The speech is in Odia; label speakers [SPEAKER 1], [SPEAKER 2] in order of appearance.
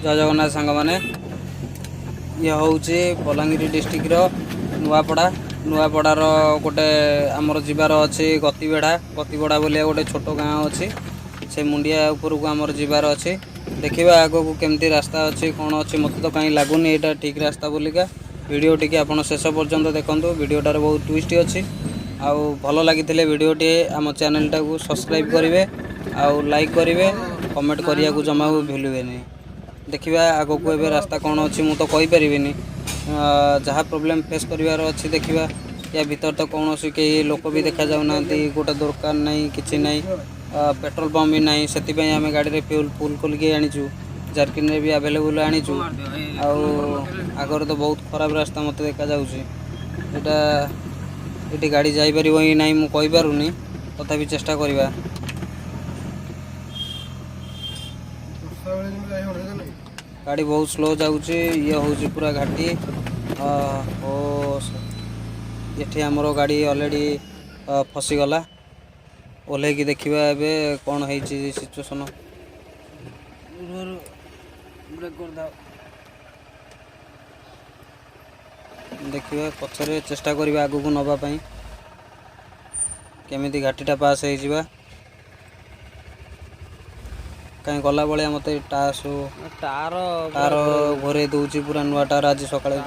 [SPEAKER 1] ଜୟ ଜଗନ୍ନାଥ ସାଙ୍ଗମାନେ। ଇଏ ହେଉଛି ବଲାଙ୍ଗୀର ଡିଷ୍ଟ୍ରିକ୍ଟର ନୂଆପଡ଼ା। ନୂଆପଡ଼ାର ଗୋଟେ ଆମର ଯିବାର ଅଛି ଗତିବେଢ଼ା। ଗତିବେଢ଼ା ବୋଲି ଗୋଟେ ଛୋଟ ଗାଁ ଅଛି, ସେ ମୁଣ୍ଡିଆ ଉପରକୁ ଆମର ଯିବାର ଅଛି। ଦେଖିବା ଆଗକୁ କେମିତି ରାସ୍ତା ଅଛି, କ'ଣ ଅଛି। ମୋତେ ତ କାହିଁ ଲାଗୁନି ଏଇଟା ଠିକ୍ ରାସ୍ତା ବୋଲିକା। ଭିଡ଼ିଓ ଟିକେ ଆପଣ ଶେଷ ପର୍ଯ୍ୟନ୍ତ ଦେଖନ୍ତୁ। ଭିଡ଼ିଓଟାରେ ବହୁତ ଟୁଇଷ୍ଟ ଅଛି। ଆଉ ଭଲ ଲାଗିଥିଲେ ଭିଡ଼ିଓଟିଏ ଆମ ଚ୍ୟାନେଲଟାକୁ ସବସ୍କ୍ରାଇବ୍ କରିବେ ଆଉ ଲାଇକ୍ କରିବେ, କମେଣ୍ଟ କରିବାକୁ ଜମା ଭୁଲିବେନି। ଦେଖିବା ଆଗକୁ ଏବେ ରାସ୍ତା କ'ଣ ଅଛି, ମୁଁ ତ କହିପାରିବିନି। ଯାହା ପ୍ରୋବ୍ଲେମ୍ ଫେସ୍ କରିବାର ଅଛି ଦେଖିବା। ୟା ଭିତରେ ତ କୌଣସି କେହି ଲୋକ ବି ଦେଖାଯାଉନାହାନ୍ତି, ଗୋଟେ ଦୋକାନ ନାହିଁ, କିଛି ନାହିଁ, ପେଟ୍ରୋଲ ପମ୍ପ ବି ନାହିଁ। ସେଥିପାଇଁ ଆମେ ଗାଡ଼ିରେ ଫ୍ୟୁଲ୍ ଫୁଲ୍ କରିକି ଆଣିଛୁ, ଜାର୍କିନ୍ରେ ବି ଆଭେଲେବୁଲ୍ ଆଣିଛୁ। ଆଉ ଆଗରେ ତ ବହୁତ ଖରାପ ରାସ୍ତା ମୋତେ ଦେଖାଯାଉଛି। ଏଇଟା ଏଠି ଗାଡ଼ି ଯାଇପାରିବ କି ନାହିଁ ମୁଁ କହିପାରୁନି, ତଥାପି ଚେଷ୍ଟା କରିବା। ଗାଡ଼ି ବହୁତ ସ୍ଲୋ ଯାଉଛି। ଇଏ ହେଉଛି ପୁରା ଘାଟି। ଓ ଏଠି ଆମର ଗାଡ଼ି ଅଲରେଡ଼ି ଫସିଗଲା। ଓହ୍ଲେଇକି ଦେଖିବା ଏବେ କ'ଣ ହେଇଛି ସିଚୁଏସନ୍। ବ୍ରେକ୍ କରିଥାଅ। ଦେଖିବା ପଛରେ ଚେଷ୍ଟା କରିବା ଆଗକୁ ନେବା ପାଇଁ, କେମିତି ଘାଟିଟା ପାସ୍ ହେଇଯିବା। କାହିଁ ଗଲା ଭଳିଆ ମୋତେ
[SPEAKER 2] ଟାର
[SPEAKER 1] ଟାର ଘୋରେଇ ଦେଉଛି। ପୁରା ନୂଆ ଟାର ଆଜି ସକାଳେ।